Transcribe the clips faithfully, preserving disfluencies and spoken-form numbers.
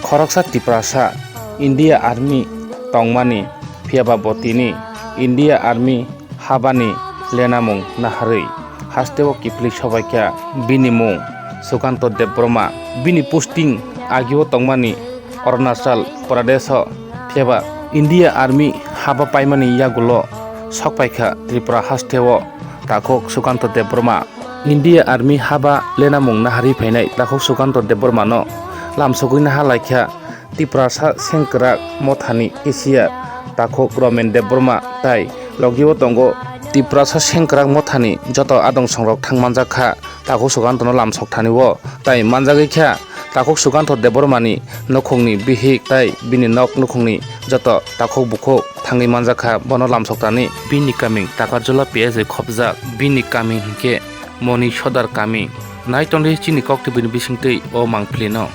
Khoroksa Tiprasa India Army tongmani, phiyaba bo tini India Army habani lenamung naharwi hasteo kiphilwi sobaikha. Bini mung Sukanto Debbarma. Bini posting agio tongmani Arunachal Pradesho, phiyaba India Army haba paimani yagulo sokpaikha Tripura hasteo takhuk Sukanto Debbarma. India Army haba lenamung naharwi phainai takhuk Sukanto Debbarmano lamsogwi nahalaikha Tiprasa Sengkrak Mothani cashier takhuk Romen Debbarma tai logio tongo Tiprasa Sengkrak Mothani joto adong songrok thangmanjakha takhuk Sukantono lamsok thani o tai manjagwi kha takhuk Sukanto Debbarmani nukhungni bihik tai bini nok nukhungni joto takhuk bukhuk thangwi manjakha bono lamsok thani. Bini kaming Takarjula P S I khopjak, bini kaming hinkhe Moni Sodar kaming. Nai tongdi chini kok tubini bisingtwi o mangpili no.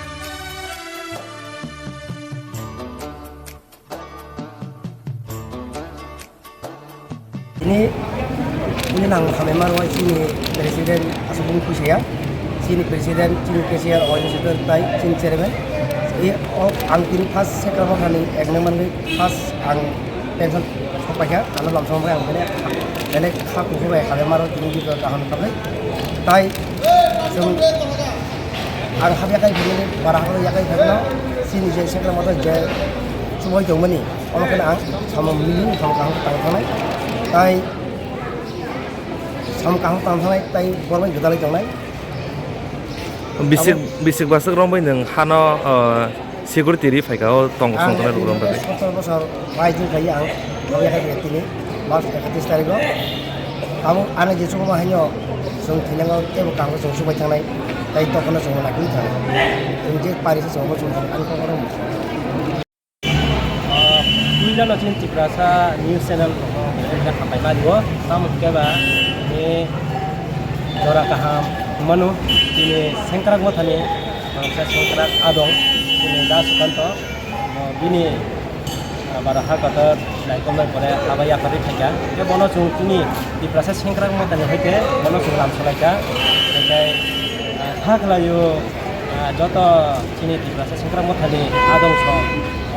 Ini, ini nang hamai maro chini president asubung kuisaya, chini president, chini cashier, organizer tai chini chairman. I o ang tini first second mo hani ek number ni first ang pension sok paikha, ano lamsong bai ang bele, bele kha kuku bai hamai maro tini di kaham kabai. Tai sung ang habya kai bele bara habo ya kai bele chini je second mo je chumoi jongmani. Omo kheno ang samung mili samung kaham tang thangnai. Tai samung kaham tang thangnai tai bormai gwdalai tongnai. Bisik, abo bisik basik rombai nwng hano, ah, security ri phaika o tong ang song tongnai rok rombai. Sotor bosor bai jin khai ang abo yakai tini March ekatris tarikh o. Abo ano je chukuma haino chwng thinango tebo kango chwng chubai thangnai. Tai tokhono chwng lakwi thangnai. Chwng je pari se chwng bo chwng ani kokoro. Ah, puilano chini Tiprasa news channel rokno belai khe hambai ma rio. Tamo hwnkhe ba, ni jora kaham mano, chini Sengkrak Mothani, ah, Sengkrak Adong, chini Da Sukanto, ah, bini, ah, bara ha kotor naikolnai pore haba yakarwi phaikha. Hwnkhe bono chwng chini Tiprasa Sengkrak Mothani hoite bono chwng lam salaikha. Hwnkhe, ah, kha khlaio, ah, joto chini Tiprasa Sengkrak Mothani adong song,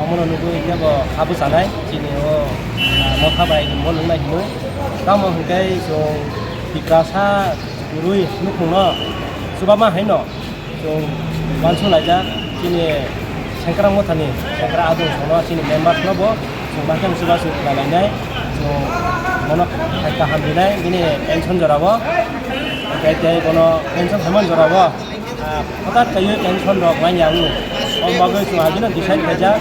omono nugwi kebo kha bwchanai chini o, ah, motha bai hinmo nungnai hinwi. Tamo hwnkhe chwng Tiprasa kwrwi nukhungno chubama haino chwng uansuk laijak chini Sengkrak Mothani Sengkrak adong songno chini members no bo chwng ma khe chubachu khlai lainai. Chwng bono kaham rinai bini pension jorao, tei tei bono pension haiman jorao. Ah, hwtat kaiwi tension rok manya wngo. Om bagwi chwng agino decide khaijak,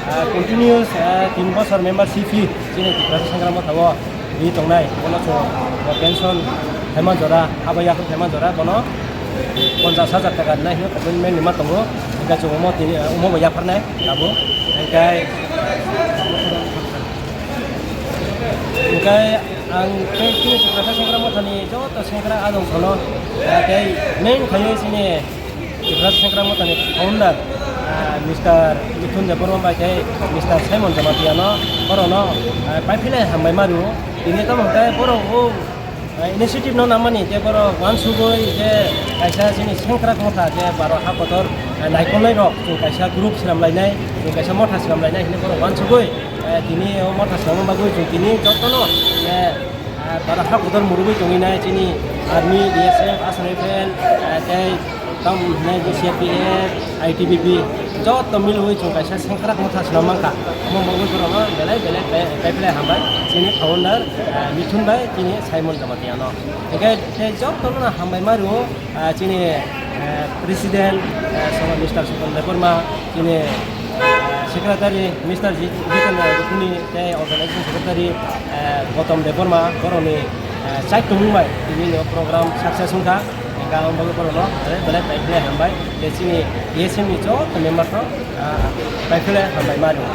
ah, continuous, ah, tin bosor membership fee chini Tiprasa Sengkrak Mothao ri tongnai. Bono chwng bo tension phaima jora, abo yakhwng phaima jora bono ponchash hajar taka rinai hwnwi commitment rima tongo. Hwnkhe chwng omo tini, omo bo yapharnai tabuk. Hwnkhe Hwnkhe ang tei chini Tiprasa Sengkrak Mothani joto Sengkrak adong sono, ah, tei main khlaiwi chini Tiprasa Sengkrak Mothani founder, ah, Mister Mithun Debbarma bai tei Mister Simon Jamatia no, borokno, ah, paiphinai hambai ma rwo. Tini tamo hwnkhe borok o, ah, initiative no namani tei borok uansugwi je kaisa chini Sengkrak Motha je baro ha kotor, ah, naikolnai rok chwng kaisa group swnam lainai, chwng kaisa motha swnam lainai hinwi borok uansugwi. Eh, tini o motha swnamna bagwi chwng tini jotono, eh, ah, bara ha kotor murugwi tongwi nai chini army, B S F, Assam Rifle, eh, tei tamo hwnwi C R P F, I T B P, joto milwi chwng kaisa Sengkrak Motha swnam mankha. Omo bagwi borokno belai belai pai-, paiphlai hambai chini founder, eh, Mithun bai chini Simon Jamatia no. Hwnkhe tei jotono hambai ma rwo. Ah, chini, ah, president, ah, Mister Sukan Debbarma, chini, ah, secretary Mister Ji-, Jitendra Rukhuni, tei organization secretary, ah, Gautam Debbarma, borokni, ah, chai tongmung bai tini no program success wngkha. Hwnkhe ang bagwi borokno belai belai paiphlai hambai, tei chini A S M ni joto member rok, ah, paiphlai hambai ma rwo.